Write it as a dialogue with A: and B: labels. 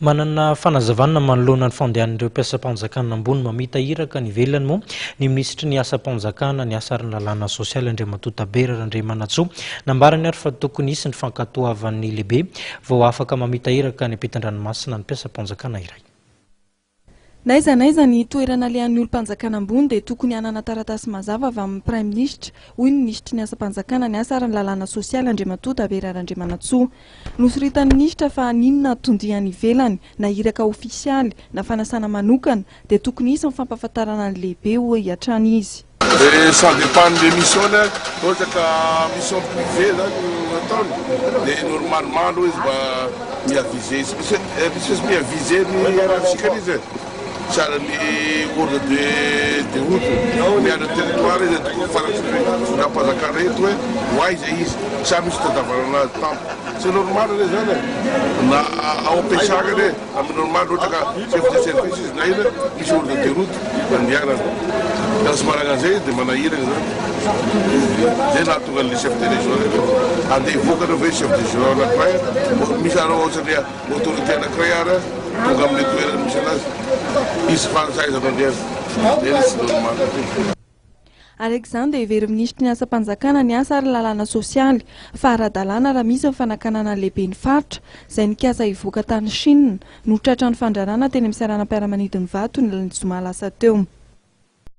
A: Manana fanazavana manoloana ny fandehan'ireo mpiasam-panjakana ambony mamita iraka any ivelany moa ny minisitry ny asam-panjakana, ny asa ary ny lalàna sosialy Andriamatoa Tabera Randriamanantsoa. Nambarany ary fa tokony hisy ny fankatoavan'ny lehibe vao afaka mamita iraka any ampitan-dranomasina ny mpiasam-panjakana iray.
B: N'aiza n'aiza ny toerana alehan'ny olom-panjakana ambony dia tokony hanana taratasy mazava avy amin'ny Praiminisitra, hoy ny minisitry ny asam-panjakana, ny asa ary ny lalàna sosialy Andriamatoa Tabera Randriamanantsoa. Nosoritan'ny minisitra fa n'inona tondia any ivelany, na iraka ofisialy, na fanasana manokana, dia tokony hisy ny fampahafantarana ny lehibe, hoy hatrany izy.
C: De ça dépend ny mission-ny an, raha ohatra ka mission privée zany no ataony de normalement aloha izy mba mi-aviser, tsy mi-aviser ny hiérarchique-ny izy e, sahala ny ordre de de route, miala territoire izy de tokony fantatry ny fitondram-panjakana eto hoe ho aiza izy, sa misy fitadiavana anazy tampoka, c'est normal anie zany e, na ao am-piasana anie. Amin'ny normal ohatra ka chef de service izy na inona misy ordre de route andehanana raha tsy manana an'izay izy dia manahirana zany zay nahatonga an'le chef de région reny hoe andeha hivoaka anao ve chef de région anakiray misy ara ohatran'ny autorité anakiray ara tonga amin'le toerana misy anazy izy fa aiza no andehanana zay le tsy normal.
B: Araka izany dia heverin'ny minisitry ny asam-panjakana ny asa ary ny lalàna sosialy fa ara-dalàna raha misy ny fanakanana ny lehiben'ny faritra izay nikasa hivoaka tany Chine no tratran'ny fandrarana teny amin'ny seranam-piaramanidin'Ivato ny zoma lasa teo.